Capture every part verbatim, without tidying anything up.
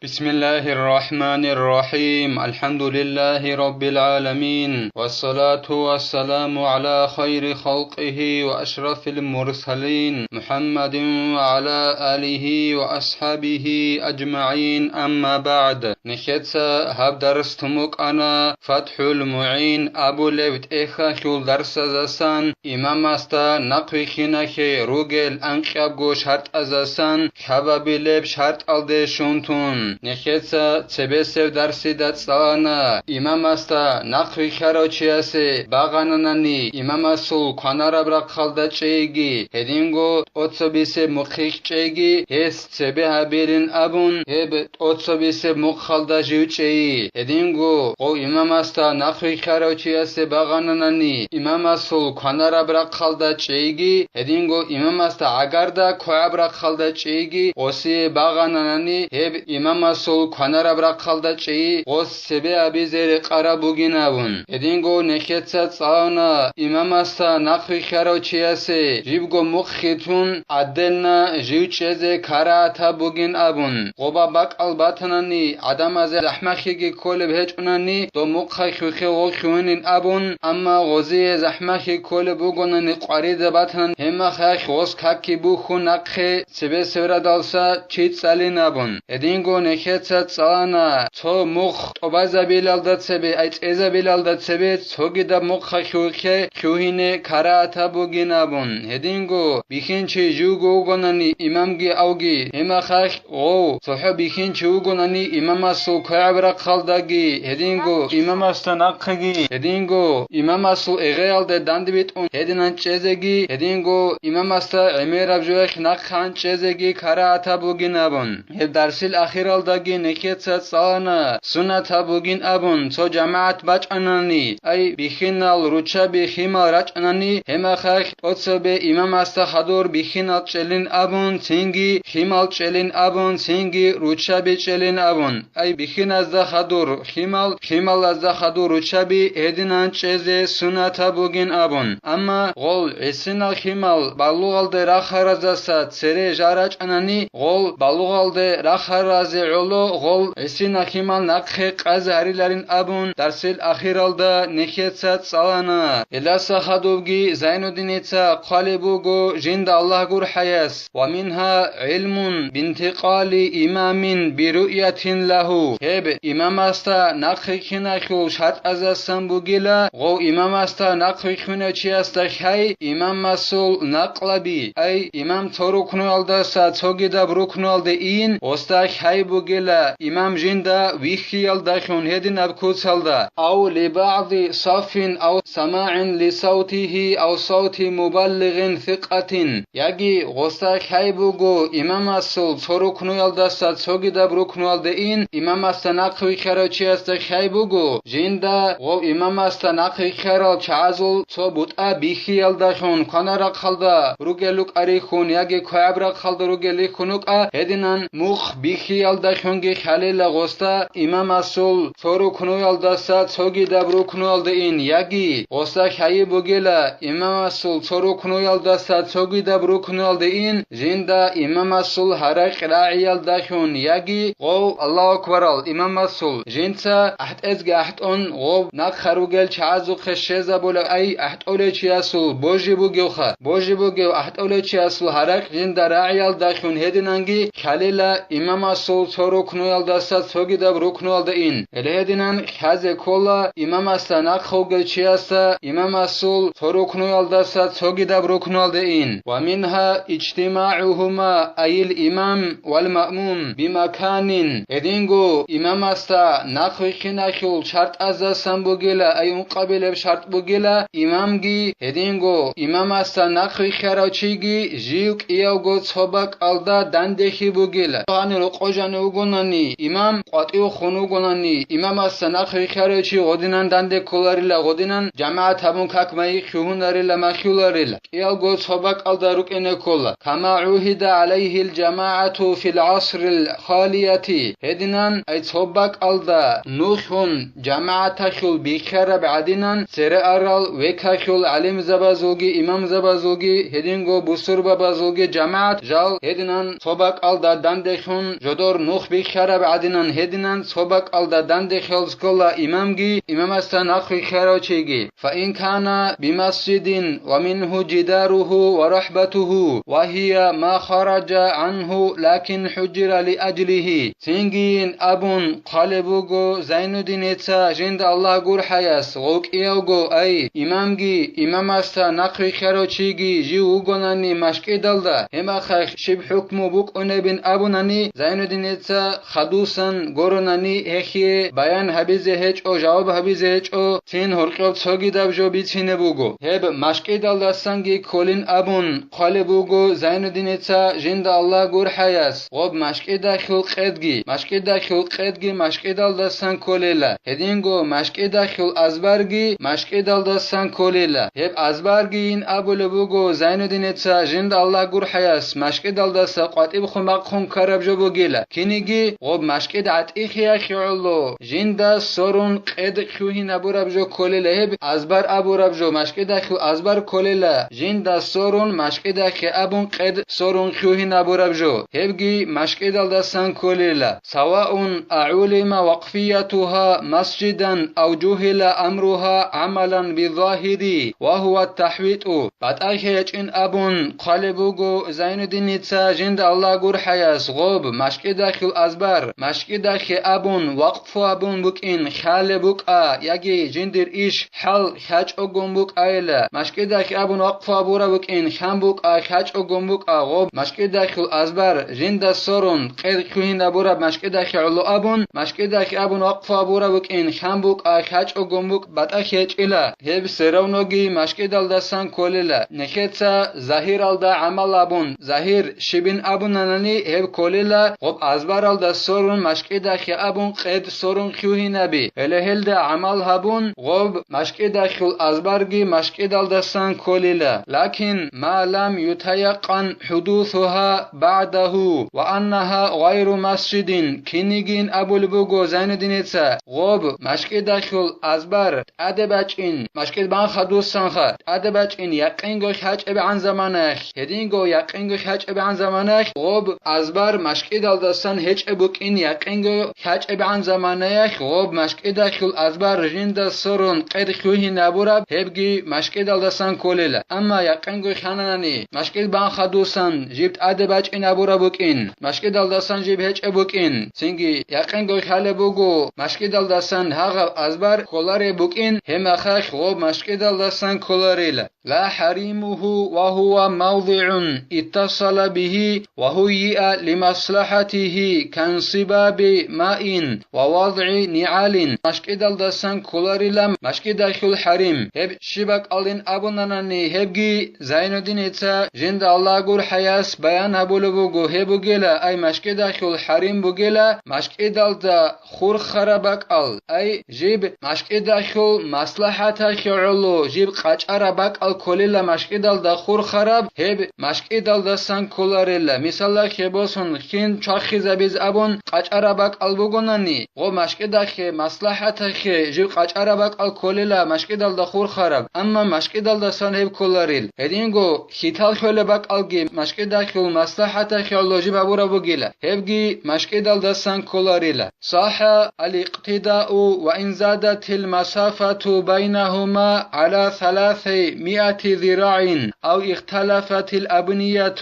بسم الله الرحمن الرحيم. الحمد لله رب العالمين. والصلاة والسلام على خير خلقه وأشرف المرسلين محمد وعلى آله وأصحابه أجمعين. أما بعد. Нехеца гьаб дарс тумукъана ФатхӀул МугӀин абулеб тӀехьалъул дарсазасан имамасда нахъвихьиналъе ругел анкьабго шартӀазасан лъабабилеб шартӀалде щун тун. Нехеца цебесеб дарсида цӀалана, имамасда нахъвихьарав чиясе багъананани имамасул кванараб рахъалда чӀейги, гьединго тӀоцебесеб мухъихъ чӀейги, гьес цебе гьабилин абун, гьеб тӀоцебесеб мухъалда жив чӀейи. Гьединго гъов имамасда нахъвихьарав чиясе багъананани имамасул кванараб рахъалда чӀейги, гьединго имамасда гӀагарда квегӀаб рахъалда чӀейги, гъосие багъананани гьеб имамасул кванараб рахъалда чӀейи, гъос цебе абизе рекъараб бугин абун. Гьединго нехеца цӀалана имамасда нахъвихьарав чиясе жибго мухъ хитун, гӀадденна жив чӀезе карагьатаб бугин абун. Гъоба бакӀал батанани, гӀадамазе захӀмахиги кколеб гьечӀунани, доб мухъа хьухье гъо хьугьунин абун, амма гъозие захӀмахи кколеб бугонани къварида батанан, гьемахъ гъос какги бухьун нахъе цебе севрадалса чи цӀалин абун. Гьединго нехеца цӀалана цо мухъ тӀубазабилалда цебе, ай цӀезабилалда цебе цогидаб мухъа хьухье хьухьине карагьатаб бугин абун. Гьединго бихьинчи живго вугонани имамги авги, гьемахъ гъов цохӀо бихьинчи вугонани имамасул квегӀаб рахъалдаги, гьединго имамасда нахъеги, гьединго имамасул эгъеялде дандбитӀун гьединан чӀезеги, гьединго имамасда гӀемераб жоялъ нахъан чӀезеги карагьатаб бугин абун. Гьеб дарсил ахиралдаги нехеца цӀалана, суннатаб бугин абун, цо жамагӀат бачӀанани, ай бихьинал руччаби химал рачӀанани, гьемахъ тӀоцебе имамасда хадур бихьинал чӀелин абун, цинги химал чӀелин абун, цинги руччаби чӀелин абун. Ай бихьиназда хадур химал, хималазда хадур руччаби гьединан чӀезе суннатаб бугин абун. Амма гъол гӀисинал химал балугъалде рахаразаса цере жал рачӀанани, гъол балугъалде рахаразе гӀоло гъол гӀисинал химал нахъе къазе гьариларин абун, дарсил ахиралда нехеца цӀалана. Гьелдаса хадубги Зайнуддиница хъвалеб буго жинда Аллагь гурхӀаяс. Ва мингьа гӀилмун бинтикъали имамин биру'ятин лагьу. Гьеб имамасда нахъвихьиналъул шартӀазасан бугила, гъов имамасда нахъвихьунав чиясда хьай имамасул накълаби, ай имам цо рукнуялдаса цогидаб рукнуялде ин, гъосда хьай бугила, имам жинда вихьиялдалъун гьединаб куцалда, ав либагӀди саффин ав самагӀин лисавтигьи ав савти мубаллигъин сикъатин, яги гъосда хьай буго имамасул цо рукнуялдаса цогидаб рукнуялде ин, имамасда нахъвихьарав чиясда хьай буго, жинда гъов имамасда нахъвихьарал чагӀазул цо бутӀа бихьиялдалъун кванарахъалда ругел рукӀа рихьун яги квегӀаб рахъалда ругел рихьун рукӀа, гьединан мухъ бихьиялдалъунги хьалила гъосда имамасул цо рукнуялдаса цогидаб рукнуялде ин, яги гъосда хьайи бугила имамасул цо рукнуялдаса цогидаб рукнуялде ин, жинда имамасул гьаракь рагӀиялдалъун, яги гъов Аллагьу акбарал имамасул жинца ахӀтӀезги ахӀтӀун гъов нахъа ругел чагӀазухъе щезабула, ай ахӀтӀолев чиясул божи бугевха, божи бугев ахӀтӀолев чиясул гьаракь жинда рагӀиялдалъун гьединанги хьалила имамасул цо рукнуялдаса цогидаб рукнуялда ин. Гьеле гьединан хьазе ккола имамасда нахъа вугев чиясда имамасул цо рукнуялдаса цогидаб рукнуялда ин. Ва мингьа ижтимагӀугьума, айил имам вал маъмум бимаканин. Гьединго имамасда нахъвихьиналъул шартӀаздасан бугила, ай ункъабилеб шартӀ бугила, имамги, гьединго имамасда нахъвихьарав чиги жив кӀиявго цо бакӀалда дандехьи бугила. Гьанир рокъов жанив вугонани, имам къватӀив хун вугонани, имамасда нахъвихьарав чи гъодинан данде кколарила, гъодинан жамагӀат гьабун как-майихъ хьугьунарила, махьуларила. КӀиялго цо бакӀалда рукӀине ккола. Кама гӀугьида гӀалайгьил жамагӀату фил гӀасрил халияти. Гьединан ай цо бакӀалда нухун жамагӀаталъул бихьараб гӀадинан, цере арал векалъул гӀалимзабазулги имамзабазулги гьединго бусурбабазулги жамагӀат жал гьединан цо бакӀалда дандехьун жодор Нух бихьараб гӀадинан гьединан цо бакӀалда данде хӀел ккола имамги, имамасда нахъвихьарав чиги. فإن كان بمسجد ومنه جداره ورحبته وهي ما خرج عنه لكن حجر لأجله. Цинги абун хъвалеб буго Зайнуддиница жинда Аллагь гурхӀаяс, гъов кӀиявго, ай, имамги, имамасда нахъвихьарав чиги жив вугонани машкӀидалда, гьеб мехалъ щиб хӀукму букӀунебин абунани, Зайнуддиница хадусан гуронани гьехие баян гьабизе гьечӀо, жаваб гьабизе гьечӀо, цин гьоркьоб цогидаб жо бицине буго. Гьеб машкӀидалдасанги кколин абун хъвалеб буго Зайнуддиница жинда Аллагь гурхӀаяс, гъоб машкӀидахьул къедги, машкӀидахьул къедги машкӀидалдасан кколела, гьединго машкӀидахьул азбарги машкӀидалдасан кколела. Гьеб азбаргийин абулеб буго Зайнуддиница жинда Аллагь гурхӀаяс машкӀидалдаса къватӀибхъун бахъун ккараб жо бугила. Киниги гъоб машкӀид гӀатӀихъе гӀоло жинда сорун къед хьухьинабураб жо кколела, гьеб азбар абураб жо, машкӀидахьул азбар кколела, жинда сорун машкӀидахье абун къед сорун хьухьинабураб жо, гьебги машкӀидалдасан кколела. سواء أعلم وقفيتها مسجدا أو جهل أمرها عملا بالظاهر وهو التحويط. БатӀахӀи гьечӀин абун хъвалеб буго Зайнуддиница жинда Аллагь гурхӀаяс, гъоб машкӀидахьул азбар, машкӀидахье абун вакъфу абун букӀин хьалеб букӀа, яги жиндир иш хӀал хьачӀогун букӀайила, машкӀидахье абун вакъфу абураб букӀин хьан букӀа, хьачӀогун букӀа, гъоб машкӀидахьул азбар жинда сорун къед хьухьинабураб машкӀидахье гӀоло абун, машкӀидахье абун вакъфу абураб букӀин хьан букӀа, хьачӀогун букӀа, батӀа хьечӀила, гьеб все равноги машкӀидалдасан кколела. Нехеца загьиралда гӀамал абун, загьир щибин абунанани гьеб кколела, гъоб азбаралда сорун машкӀидахье абун къед сорун хьухьинаби. Гьеле гьелда гӀамал гьабун, гъоб машкӀидахьул азбарги машкӀидалдасан кколела. لكن ما لم يتيقن حدوثها بعده وأنها غير مسجد. Кинигин абулеб буго Зайнуддиница, гъоб машкӀидахьул азбар тӀаде бачӀин, машкӀид бан хадусанха, тӀаде бачӀин якъинго хьачӀебгӀан заманаялъ, гьединго якъинго хьачӀебгӀан заманаялъ гъоб азбар машкӀидалдасан гьечӀеб букӀин, якъинго хьачӀебгӀан заманаялъ гъоб машкӀидахьул азбар жинда сорун къед хьухьинабураб, гьебги машкӀидалдасан кколела. Амма якъинго хьананани, машкӀид бан хадусан жиб тӀаде бачӀинабураб букӀин, машкӀидалдасан жиб гьечӀеб букӀин, цинги якъинго хьалеб буго, машкӀидалдасан гьагъаб азбар кколареб букӀин, гьеб мехалъ гъоб машкӀидалдасан кколарила. لا حريمه وهو موضع اتصل به وهيئ لمصلحته كانصباب ماء ووضع نعال. МашкӀидалдасан кколарила машкӀидахьул хӀарим. Гьеб щиб бакӀалин абунанани, гьебги Зайнуддиница жинда Аллагь гурхӀаяс баян гьабулеб буго, гьеб бугела, ай, машкӀидахьул хӀарим бугела, машкӀидалда хурхараб бакӀал, ай, жиб машкӀидахьул маслахӀаталъе гӀоло, жиб къачӀараб бакӀал кколела машкӀидалда хурхараб, гьеб машкӀидалдасан кколарела. Мисалалъе босун, хин чвахизабиз абун къачӀараб бакӀал бугонани, гъо машкӀидахъе, маслахӀатахъе жиб къачӀараб бакӀал кколела машкӀидалда хурхараб, амма машкӀидалдасан гьеб кколарел. Гьединго хьитал хьолеб бакӀалги машкӀидахьул маслахӀатахъе гӀоло жиб гьабураб бугила, гьебги машкӀидалдасан кколарила. صح الاقتداء وإن زادت المسافة بينهما على ثلاثمائة ذراع أو اختلفت الأبنية.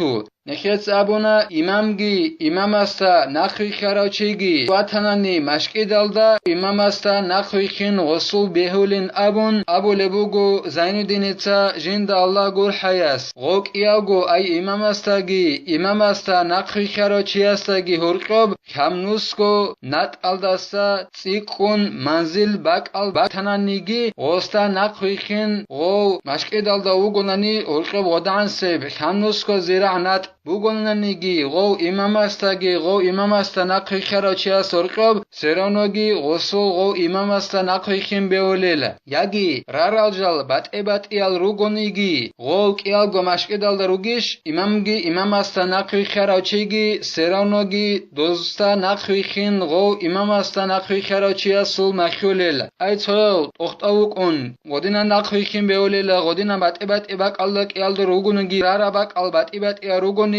Нехец абуна, имамги имамасда нахъвихьарав чиги ватанани машкӀидалда имамасда нахъвихьин гъосул бегьулин абун абулеб буго Зайнуддиница жинда Аллагь гурхӀаяс, гъо кӀиявго ай имамасдаги имамасда нахъвихьарав чиясдаги гьоркьоб хӀамнусго натӀалдаса цӀикӀкӀун манзил бакӀал батананиги, гъосда нахъвихьин гъов машкӀидалда вугонани гьоркьоб гъодагӀансеб хӀамнусго зирагӀ натӀ бугонаниги, гъов имамасдаги гъов имамасда нахъвихьарав чияс гьоркьоб, все равноги гъосул гъов имамасда нахъвихьин бегьулела. Яги рарал жал батӀи-батӀиял ругониги, гъов кӀиялго машкӀидалда ругищ, имамги имамасда нахъвихьарав чиги, все равноги дозда нахъвихьин гъов имамасда нахъвихьарав чиясул махьулел. Ай цояв тӀохтав вукӀун, гъодинан нахъвихьин бегьулела, гъодинан батӀи-батӀи бакӀалда кӀиялда ругониги, рара бакӀал батӀи-батӀиял ругони,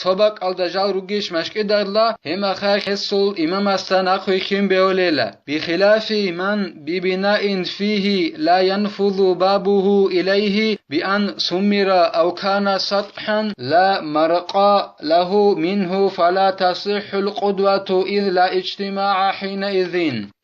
Цо бакӀалда жал ругищ машкӀидалда, гьеб мехалъ гьесул имамасда нахъвилълъин бегьулела. بخلاف من ببناء فيه لا ينفذ بابه إليه بأن سمر أو كان سطحا لا مرقى له منه فلا تصح القدوة إذ لا اجتماع حينئذ.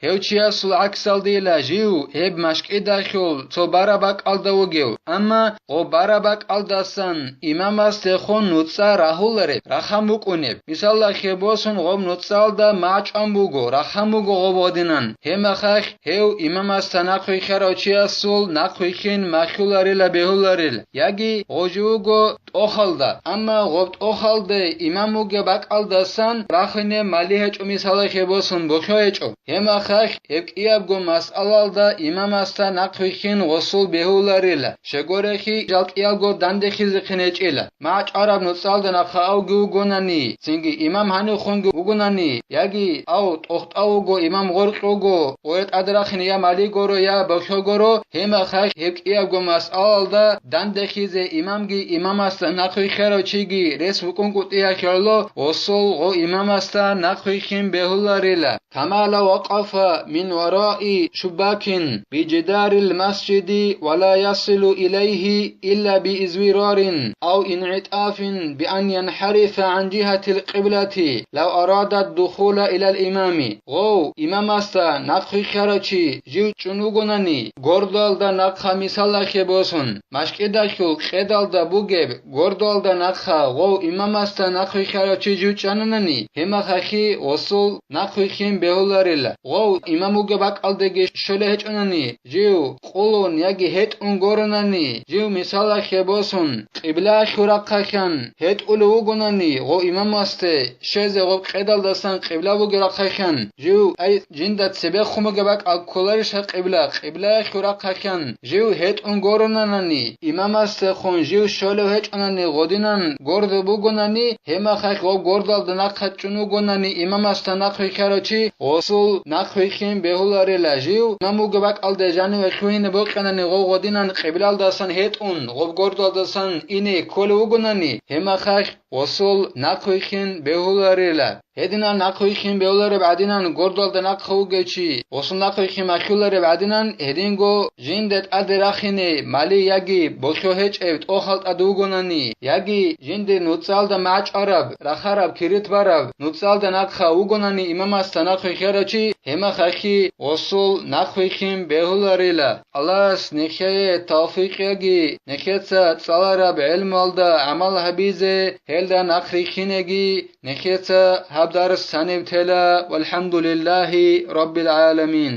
Гьев чиясул гӀаксалдила жив гьеб машкӀидахъул цо бараб бакӀалда вугев, амма гъоб бараб бакӀалдасан имамасдехун нуцӀа рагьулареб, рахъан букӀунеб. Мисалалъе босун, гъоб нуцӀалда магӀ чӀван буго, рахъан буго гъоб гъодинан. Гьеб мехалъ гьев имамасда нахъвилълъарав чиясул нахъвилълъин махьуларила бегьуларел, яги гъо жив вуго тӀохалда. Амма гъоб тӀохалда имам вугеб бакӀалдасан рахине мали гьечӀо, мисалалъе босун, бохьо гьечӀо. Гьеб мехалъ гьеб кӀиябго масъалалда имамасда нахъвилълъин гъосул бегьуларила, щегорехи жал кӀиялго дандехизехъин гьечӀила. МагӀ чӀвараб нуцӀалда нахъа авги вугонани, цинги имам гьанивхунги вугонани, яги ав тӀохтӀав вуго, имам гъоркь вуго, гъоре тӀаде рахине я мали гуро, я бохьо гуро, гьеб мехалъ гьеб кӀиябго масъалалда дандехизе имамги имамасда нахъвилълъарав чиги рес вукӀун къутӀиялъе гӀоло, гъосул гъо имамасда нахъвилълъин бегьуларила. كما لو وقف من وراء شباك بجدار المسجد ولا يصل إليه إلا بإزورار أو انعطاف بأن ينحرف عن جهة القبلة لو أراد الدخول إلى الإمام. Гъов имамасда нахъвилълъарав чи жив чӀун вугонани, гордалда нахъа, мисалалъе босун, машкӀидахъул къедалда бугеб гордалда нахъа гъов имамасда нахъвилълъарав чи жив чӀананани, гьеб мехалъ гъосул нахъвилълъин бегьуларила. Гъов имам вугеб бакӀалдеги щолев гьечӀонани, жив къулун яги гьетӀун гуронани, жив, мисалалъе босун, къиблагьу рахъалъан гьетӀулев вугонани, гъов имамасде щвезе гъоб къедалдасан къибла бугеб рахъалъан, жив, ай, жинда цебехун бугеб бакӀал кколарищ гьаб къибла, къиблагьу рахъалъан жив гьетӀун гуронанани, имамасдехун жив щолев гьечӀонани гъодинан гордо бугонани, гьеб мехалъ гъоб гордалда нахъа чӀун вугонани имамасда нахъвилълъарав чи, гъосул нахъвилълъин бегьуларила. Жив имам вугеб бакӀалде жаниве лъугьине бокьанани, гъов гъодинан къиблалдасан гьетӀун, гъоб гордалдасан ине кколев вугонани, гьеб мехалъ гъосул нахъвилълъин бегьуларила. Гьединан нахъвилълъин бегьулареб гӀадинан гордалда нахъа вугев чи, гъосул нахъвилълъин махьулареб гӀадинан, гьединго жинда тӀаде рахине мали яги бохьо гьечӀеб тӀохал тӀад вугонани, яги жинда нуцӀалда магӀ чӀвараб, рахараб, кирит бараб нуцӀалда нахъа вугонани имамасда нахъвилълъарав чи, гьеб мехалъ гъосул нахъвилълъин бегьуларила. Аллагьас нехее тавфикъ яги, нехеца цӀалараб гӀелмуялда гӀамал гьабизе, гьелда нахърихьинеги, нехеца гьаб дарс гьаниб тела. Валхамдулиллагьи раббил гӀаламин.